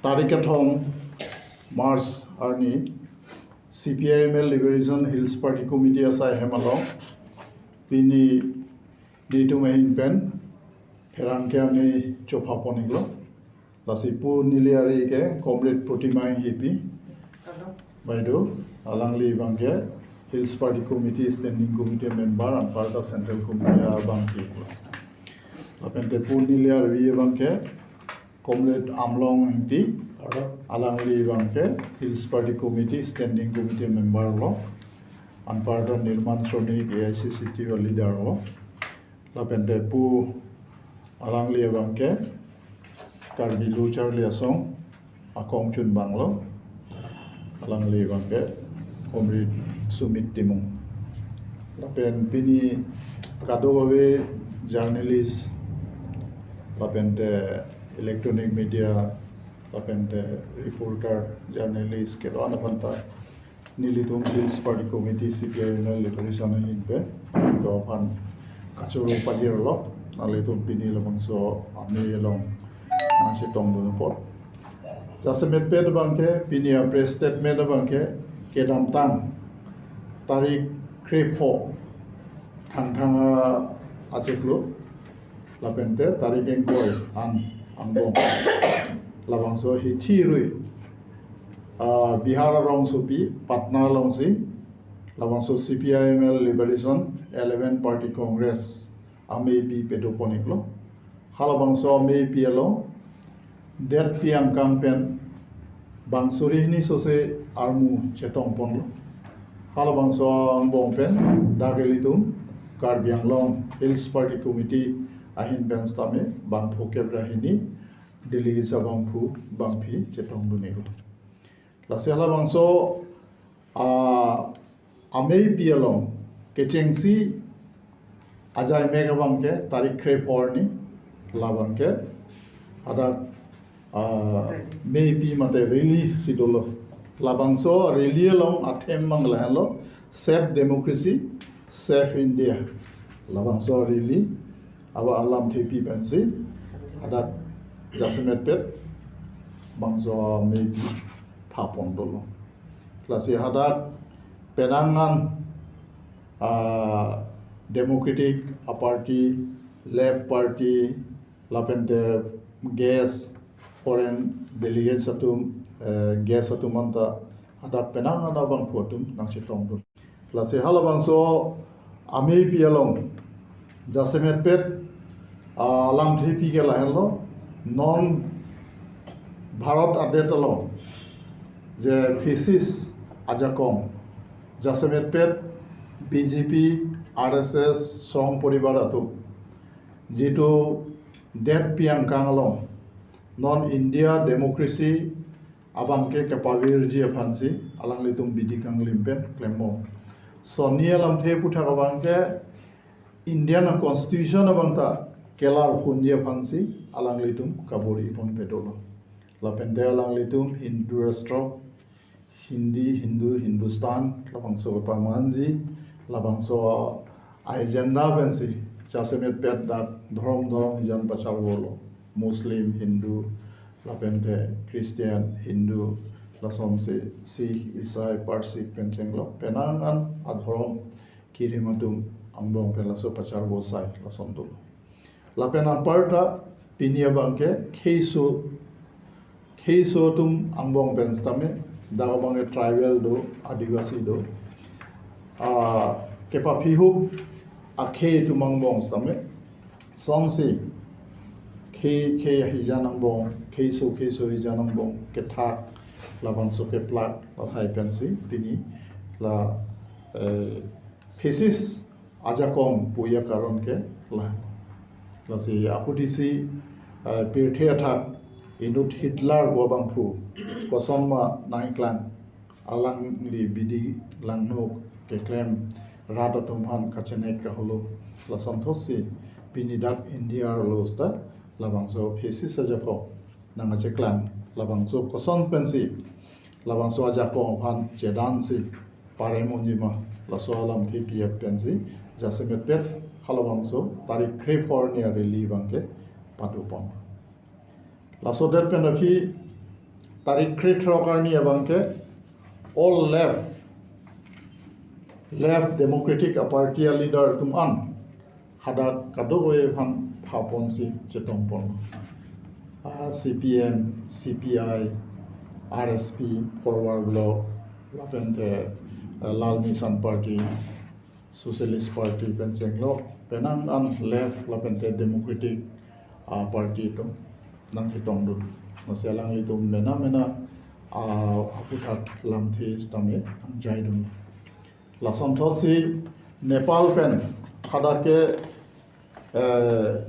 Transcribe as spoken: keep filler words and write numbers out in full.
Tarik kethom March arni C P I M L Liberation Hills Party Committee asai hem along pini nelitum ahin pen pherangke amei chopha pon-iklo. Lasi pu neli ari ke Comrade Protima Enghipi. Baido, alangli abangke Hills Party Committee Standing Committee member, anparta Central Committee abangke. Lapente pu neli arvi abangke Comrade Amlong Engti, alangli abangke Hills Party Committee Standing Committee member lo, anparta Nirman Shramik A I C C T leader lo. Lapente pu alangli abangke Karbi Lo Charli Asong akongchunbang lo, alangli abangke Comrade Sumit Timung. Lapen pini kadokave journalist, lapente electronic media, lapente reporter, journalist kedo-an aphanta nelitum Hills Party Committee C P I M L Liberation ahin pen to aphan kachoro pajirlo, nanglitum pini labangso amei along nangchetongdun apot. Jasemetpet abangke pini a-press statement abangke kedamtang tarik krepho Thangthang a-, achiklo, lapente tarik ingkoi an angbong labangso hithi rui, ah, Bihar arongsopi Patna alongsi labangso C P I M L Liberation Eleven Party Congress ameipi pado pon-iklo. Halabangso ameipi along detpi angkang pen bang suri hini sose armu chetong ponlo. Halabangso angbong pen dak ilitum Karbi Anglong Hills Party Committee ahin pen sitame bangphu kep ra hini, delegates abangphu bangpi chetongdun-iklo. Lasi halabangso, ah, ameipi along kechengsi ajai mek abangke tarik krepho arni labangke hadak, ah, meipi mate rally si dolo. Labangso rally along a-theme abang lahenlo Save Democracy, Save India. Labangso rally aba alamthepi pensi hadak jasemetpet bangso ameipi pha pon dolo. Lasi hadak penang an, ah, Democratic a-Party, Left Party, lapente guest, foreign delegates atum, eh, guest atum anta hadak penang an abangphu atum nangchetongdun. Lasi halabangso ameipi along jasemetpet, ah, alamthepi ke lahenlo, non Bharat adet along je fascist ajakong jasemetpet B J P, R S S, Sangh Parivar atum jitu detpi angkang along non India democracy abangke kepavirji aphansi alanglitum bidi kanglim pen klembom. Sonni alamthe aputhak abangke Indian Constitution abangta kelar phunji aphansi alanglitum kabor-i ponpe dolo. Lapente alanglitum Hindu Rashtra, Hindi, Hindu, Hindustan, labangso pamanji, labangso agenda pensi jasemetpet dak dhorom dhorom hijan pacharvolo. Muslim, Hindu, lapente Christian, Hindu, lasonsi Sikh, Isai, Parsik pen chenglo penang an adhorom kirim atum angbong pen laso pacharvo asai lason dolo. Lapen anparta pini abangke kheiso, kheiso atum angbong pen sitame, dak abangke tribal do, Adivasi do, ah, kepaphihup akhei atum angbong sitame, sonsi khei khei ahijan angbong, kheiso kheiso ahijan angbong kethak, labangso keplak asai pensi pini la, eh, fascist ajakong puya karon ke la. Lasi ahut isi, eh, pirthe athak inut Hitler pu abangphu kosonma nangklang, alangli bidi langnuk keklem rat atum aphan kachenek kaholo, lasonthotsi pini dak India arlo sita labangso fascist ajakong nangkacheklang, labangso koson pensi labangso ajakong aphan chedansi parem unjima, laso alamthe pi-et pensi jasemetpet halabangso tarik krepho arni a-rally abangke pado pon. Laso det pen aphi Tarik krethrok arni abangke all left, left democratic a-party a-leader atum an hadak kadokave aphan phaponsi chetongpon. Ah, C P M, C P I, R S P, Forward Bloc, lapente, ah, Lal Nissan Party, Socialist Party pen chenglok penang an left lapente democratic, ah, party atum nangchetongdun. Lasi alanglitum mena mena, ah, aphuthak lamthe sitame nangjaidun. Lasonthotsi Nepal pen hadak ke, eh,